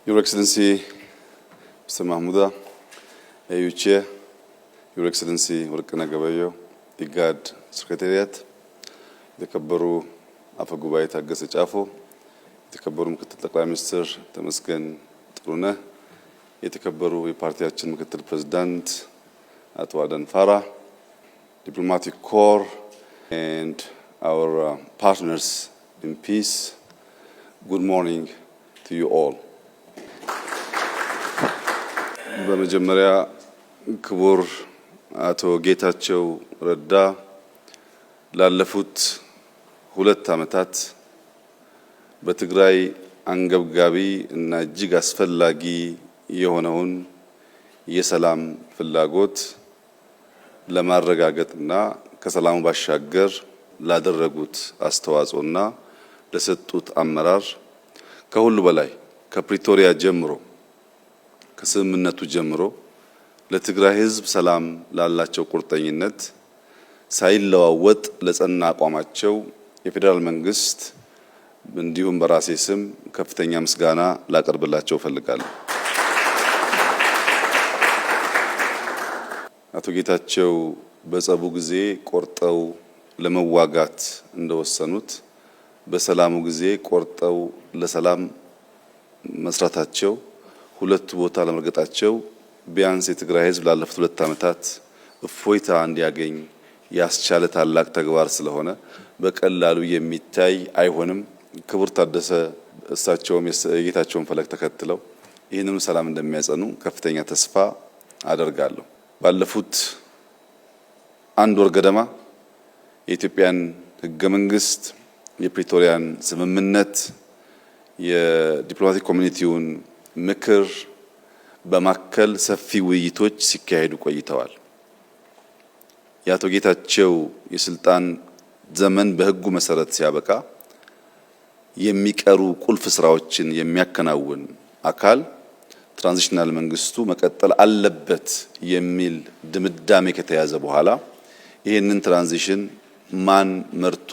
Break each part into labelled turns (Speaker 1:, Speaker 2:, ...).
Speaker 1: Your Excellency Mr. Mahmuda, AU Chair, Your Excellency ወርቅነህ ገበየሁ፣ ኢጋድ Secretariat፣ የተከበሩ አፈ ጉባኤ ታገሰ ጫፎ፣ የተከበሩ ምክትል ጠቅላይ ሚኒስትር ተመስገን ጥሩነህ፣ የተከበሩ የፓርቲያችን ምክትል ፕሬዝዳንት አቶ አደም ፋራ፣ diplomatic corps and our partners in peace, good morning to you all. በመጀመሪያ ክቡር አቶ ጌታቸው ረዳ ላለፉት 2 ዓመታት በትግራይ አንገብጋቢ እና እጅግ አስፈላጊ የሆነውን የሰላም ፍላጎት ለማረጋገጥና ከሰላሙ ባሻገር ላደረጉት አስተዋጽኦና ለሰጡት አመራር፣ ከሁሉ በላይ ከፕሪቶሪያ ጀምሮ፣ ከስምምነቱ ጀምሮ ለትግራይ ሕዝብ ሰላም ላላቸው ቁርጠኝነት፣ ሳይለዋወጥ ለጸና አቋማቸው የፌዴራል መንግስት እንዲሁም በራሴ ስም ከፍተኛ ምስጋና ላቀርብላቸው እፈልጋለሁ። አቶ ጌታቸው በጸቡ ጊዜ ቆርጠው ለመዋጋት እንደወሰኑት በሰላሙ ጊዜ ቆርጠው ለሰላም መስራታቸው፣ ሁለቱ ቦታ ለመርገጣቸው ቢያንስ የትግራይ ሕዝብ ላለፉት 2 ዓመታት እፎይታ እንዲያገኝ ያስቻለ ታላቅ ተግባር ስለሆነ በቀላሉ የሚታይ አይሆንም። ክቡር ታደሰ እሳቸውም የጌታቸውን ፈለግ ተከትለው ይህንኑ ሰላም እንደሚያጸኑ ከፍተኛ ተስፋ አደርጋለሁ። ባለፉት አንድ ወር ገደማ የኢትዮጵያን ሕገ መንግስት፣ የፕሪቶሪያን ስምምነት፣ የ diplomatic community ውን ምክር በማከል ሰፊ ውይይቶች ሲካሄዱ ቆይተዋል። የአቶ ጌታቸው የስልጣን ዘመን በህጉ መሰረት ሲያበቃ የሚቀሩ ቁልፍ ስራዎችን የሚያከናውን አካል transitional መንግስቱ መቀጠል አለበት የሚል ድምዳሜ ከተያዘ በኋላ ይህንን transition ማን መርቶ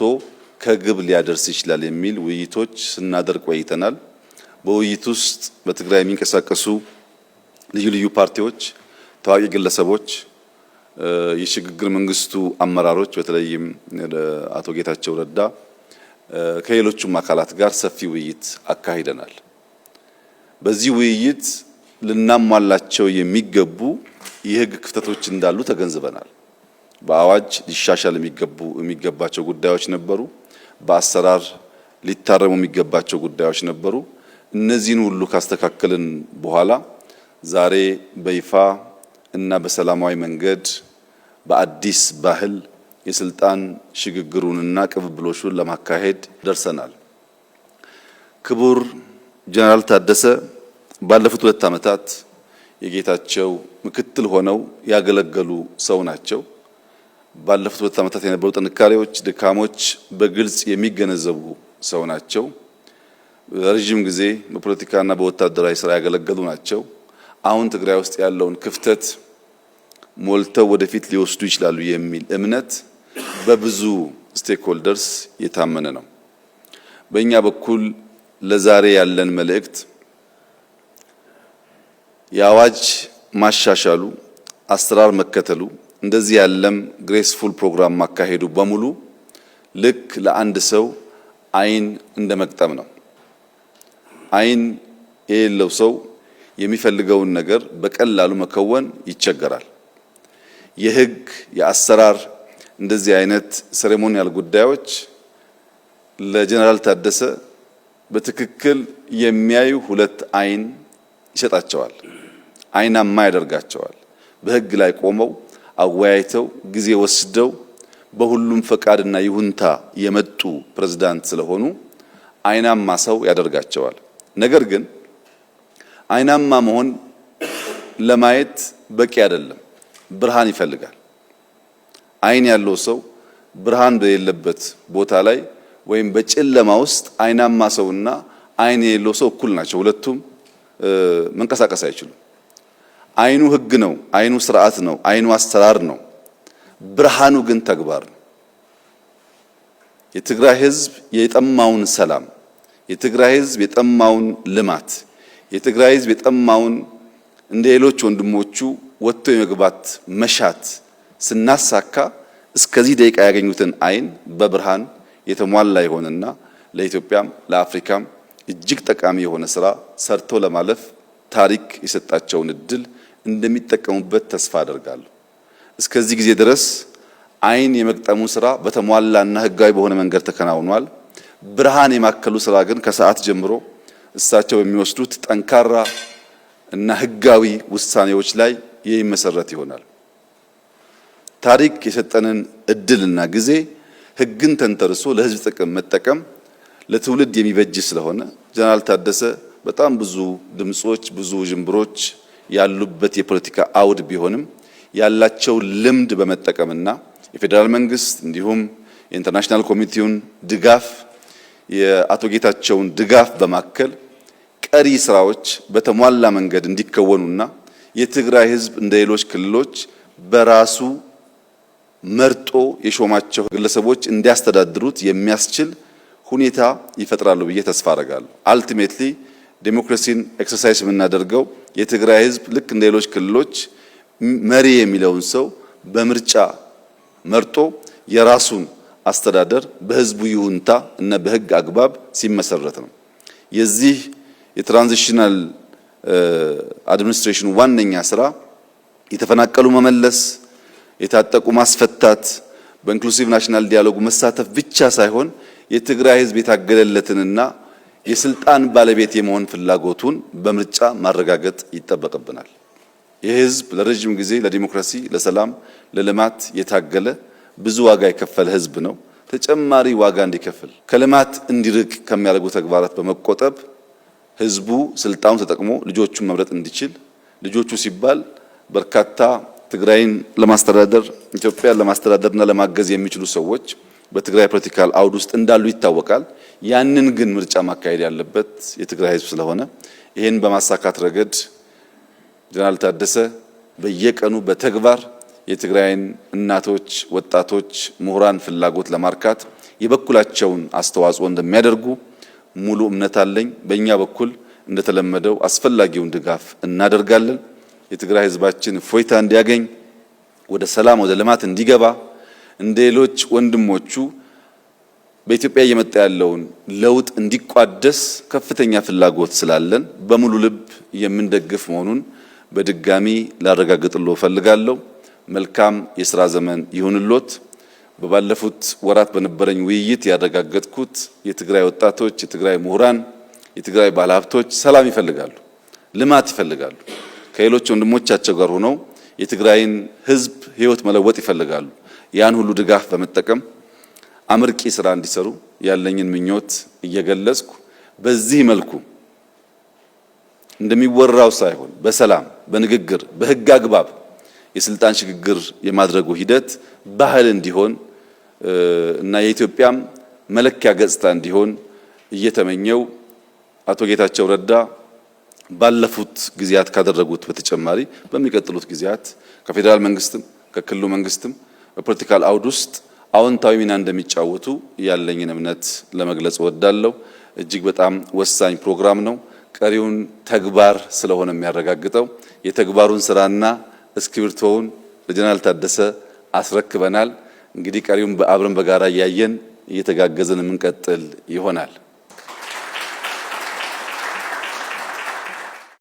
Speaker 1: ከግብ ሊያደርስ ይችላል የሚል ውይይቶች ስናደርግ ቆይተናል። በውይይት ውስጥ በትግራይ የሚንቀሳቀሱ ልዩ ልዩ ፓርቲዎች፣ ታዋቂ ግለሰቦች፣ የሽግግር መንግስቱ አመራሮች በተለይም አቶ ጌታቸው ረዳ ከሌሎቹም አካላት ጋር ሰፊ ውይይት አካሂደናል። በዚህ ውይይት ልናሟላቸው የሚገቡ የህግ ክፍተቶች እንዳሉ ተገንዝበናል። በአዋጅ ሊሻሻል የሚገባቸው ጉዳዮች ነበሩ። በአሰራር ሊታረሙ የሚገባቸው ጉዳዮች ነበሩ። እነዚህን ሁሉ ካስተካከልን በኋላ ዛሬ በይፋ እና በሰላማዊ መንገድ በአዲስ ባህል የስልጣን ሽግግሩንና ቅብብሎሹን ለማካሄድ ደርሰናል። ክቡር ጀነራል ታደሰ ባለፉት 2 ዓመታት የጌታቸው ምክትል ሆነው ያገለገሉ ሰው ናቸው። ባለፉት 2 ዓመታት የነበሩ ጥንካሬዎች፣ ድካሞች በግልጽ የሚገነዘቡ ሰው ናቸው። ረዥም ጊዜ በፖለቲካና በወታደራዊ ስራ ያገለገሉ ናቸው። አሁን ትግራይ ውስጥ ያለውን ክፍተት ሞልተው ወደፊት ሊወስዱ ይችላሉ የሚል እምነት በብዙ stakeholders የታመነ ነው። በእኛ በኩል ለዛሬ ያለን መልእክት የአዋጅ ማሻሻሉ፣ አሰራር መከተሉ፣ እንደዚህ ያለም graceful ፕሮግራም ማካሄዱ በሙሉ ልክ ለአንድ ሰው አይን እንደ መግጠም ነው። አይን የሌለው ሰው የሚፈልገውን ነገር በቀላሉ መከወን ይቸገራል። የህግ፣ የአሰራር እንደዚህ አይነት ceremonial ጉዳዮች ለጀነራል ታደሰ በትክክል የሚያዩ ሁለት አይን ይሰጣቸዋል። አይናማ ያደርጋቸዋል። በህግ ላይ ቆመው አወያይተው ጊዜ ወስደው በሁሉም ፈቃድና ይሁንታ የመጡ ፕሬዝዳንት ስለሆኑ አይናማ ሰው ያደርጋቸዋል። ነገር ግን አይናማ መሆን ለማየት በቂ አይደለም፣ ብርሃን ይፈልጋል። አይን ያለው ሰው ብርሃን በሌለበት ቦታ ላይ ወይም በጨለማ ውስጥ አይናማ ሰውና አይን የሌለው ሰው እኩል ናቸው። ሁለቱም መንቀሳቀስ አይችሉም። አይኑ ህግ ነው፣ አይኑ ስርዓት ነው፣ አይኑ አሰራር ነው። ብርሃኑ ግን ተግባር ነው። የትግራይ ህዝብ የጠማውን ሰላም፣ የትግራይ ህዝብ የጠማውን ልማት፣ የትግራይ ህዝብ የጠማውን እንደ ሌሎች ወንድሞቹ ወጥቶ የመግባት መሻት ስናሳካ እስከዚህ ደቂቃ ያገኙትን አይን በብርሃን የተሟላ ይሆንና ለኢትዮጵያም ለአፍሪካም እጅግ ጠቃሚ የሆነ ስራ ሰርቶ ለማለፍ ታሪክ የሰጣቸውን እድል እንደሚጠቀሙበት ተስፋ አደርጋለሁ። እስከዚህ ጊዜ ድረስ አይን የመግጠሙ ስራ በተሟላና ህጋዊ በሆነ መንገድ ተከናውኗል። ብርሃን የማከሉ ስራ ግን ከሰዓት ጀምሮ እሳቸው በሚወስዱት ጠንካራ እና ህጋዊ ውሳኔዎች ላይ የሚመሰረት ይሆናል። ታሪክ የሰጠንን እድልና ጊዜ ህግን ተንተርሶ ለህዝብ ጥቅም መጠቀም ለትውልድ የሚበጅ ስለሆነ ጀነራል ታደሰ በጣም ብዙ ድምጾች፣ ብዙ ዥንብሮች ያሉበት የፖለቲካ አውድ ቢሆንም ያላቸው ልምድ በመጠቀምና የፌዴራል መንግስት እንዲሁም የ international community ውን ድጋፍ፣ የአቶ ጌታቸውን ድጋፍ በማከል ቀሪ ስራዎች በተሟላ መንገድ እንዲከወኑና የትግራይ ህዝብ እንደ ሌሎች ክልሎች በራሱ መርጦ የሾማቸው ግለሰቦች እንዲያስተዳድሩት የሚያስችል ሁኔታ ይፈጥራሉ ብዬ ተስፋ አደርጋለሁ። Ultimately ዴሞክራሲን exercise የምናደርገው የትግራይ ህዝብ ልክ እንደ ሌሎች ክልሎች መሪ የሚለውን ሰው በምርጫ መርጦ የራሱን አስተዳደር በህዝቡ ይሁንታ እና በህግ አግባብ ሲመሰረት ነው። የዚህ የ transitional administration ዋነኛ ስራ የተፈናቀሉ መመለስ፣ የታጠቁ ማስፈታት፣ በ inclusive national dialogue መሳተፍ ብቻ ሳይሆን የትግራይ ህዝብ የታገለለትንና የስልጣን ባለቤት የመሆን ፍላጎቱን በምርጫ ማረጋገጥ ይጠበቅብናል። ይህ ህዝብ ለረጅም ጊዜ ለዲሞክራሲ፣ ለሰላም፣ ለልማት የታገለ፣ ብዙ ዋጋ የከፈለ ህዝብ ነው። ተጨማሪ ዋጋ እንዲከፍል፣ ከልማት እንዲርቅ ከሚያደርጉ ተግባራት በመቆጠብ ህዝቡ ስልጣኑን ተጠቅሞ ልጆቹን መምረጥ እንዲችል፣ ልጆቹ ሲባል በርካታ ትግራይን ለማስተዳደር፣ ኢትዮጵያን ለማስተዳደርና ለማገዝ የሚችሉ ሰዎች በትግራይ political አውድ ውስጥ እንዳሉ ይታወቃል። ያንን ግን ምርጫ ማካሄድ ያለበት የትግራይ ህዝብ ስለሆነ ይህን በማሳካት ረገድ ጀነራል ታደሰ በየቀኑ በተግባር የትግራይን እናቶች፣ ወጣቶች፣ ምሁራን ፍላጎት ለማርካት የበኩላቸውን አስተዋጽኦ እንደሚያደርጉ ሙሉ እምነት አለኝ። በእኛ በኩል እንደተለመደው አስፈላጊውን ድጋፍ እናደርጋለን። የትግራይ ህዝባችን እፎይታ እንዲያገኝ፣ ወደ ሰላም፣ ወደ ልማት እንዲገባ፣ እንደ ሌሎች ወንድሞቹ በኢትዮጵያ እየመጣ ያለውን ለውጥ እንዲቋደስ ከፍተኛ ፍላጎት ስላለን በሙሉ ልብ የምንደግፍ መሆኑን በድጋሚ ላረጋግጥልዎ እፈልጋለሁ። መልካም የስራ ዘመን ይሁንልዎት። በባለፉት ወራት በነበረኝ ውይይት ያረጋገጥኩት የትግራይ ወጣቶች፣ የትግራይ ምሁራን፣ የትግራይ ባለሀብቶች ሰላም ይፈልጋሉ፣ ልማት ይፈልጋሉ። ከሌሎች ወንድሞቻቸው ጋር ሆነው የትግራይን ሕዝብ ህይወት መለወጥ ይፈልጋሉ። ያን ሁሉ ድጋፍ በመጠቀም አመርቂ ስራ እንዲሰሩ ያለኝን ምኞት እየገለጽኩ፣ በዚህ መልኩ እንደሚወራው ሳይሆን በሰላም፣ በንግግር፣ በህግ አግባብ የስልጣን ሽግግር የማድረጉ ሂደት ባህል እንዲሆን እና የኢትዮጵያም መለኪያ ገጽታ እንዲሆን እየተመኘው፣ አቶ ጌታቸው ረዳ ባለፉት ጊዜያት ካደረጉት በተጨማሪ በሚቀጥሉት ጊዜያት ከፌዴራል መንግስትም ከክልሉ መንግስትም በ political አውድ ውስጥ አዎንታዊ ሚና እንደሚጫወቱ ያለኝን እምነት ለመግለጽ እወዳለሁ። እጅግ በጣም ወሳኝ ፕሮግራም ነው። ቀሪውን ተግባር ስለሆነ የሚያረጋግጠው የተግባሩን ስራና እስክሪብቶውን ለጀነራል ታደሰ አስረክበናል። እንግዲህ ቀሪውን አብረን በጋራ እያየን እየተጋገዝን የምንቀጥል ይሆናል።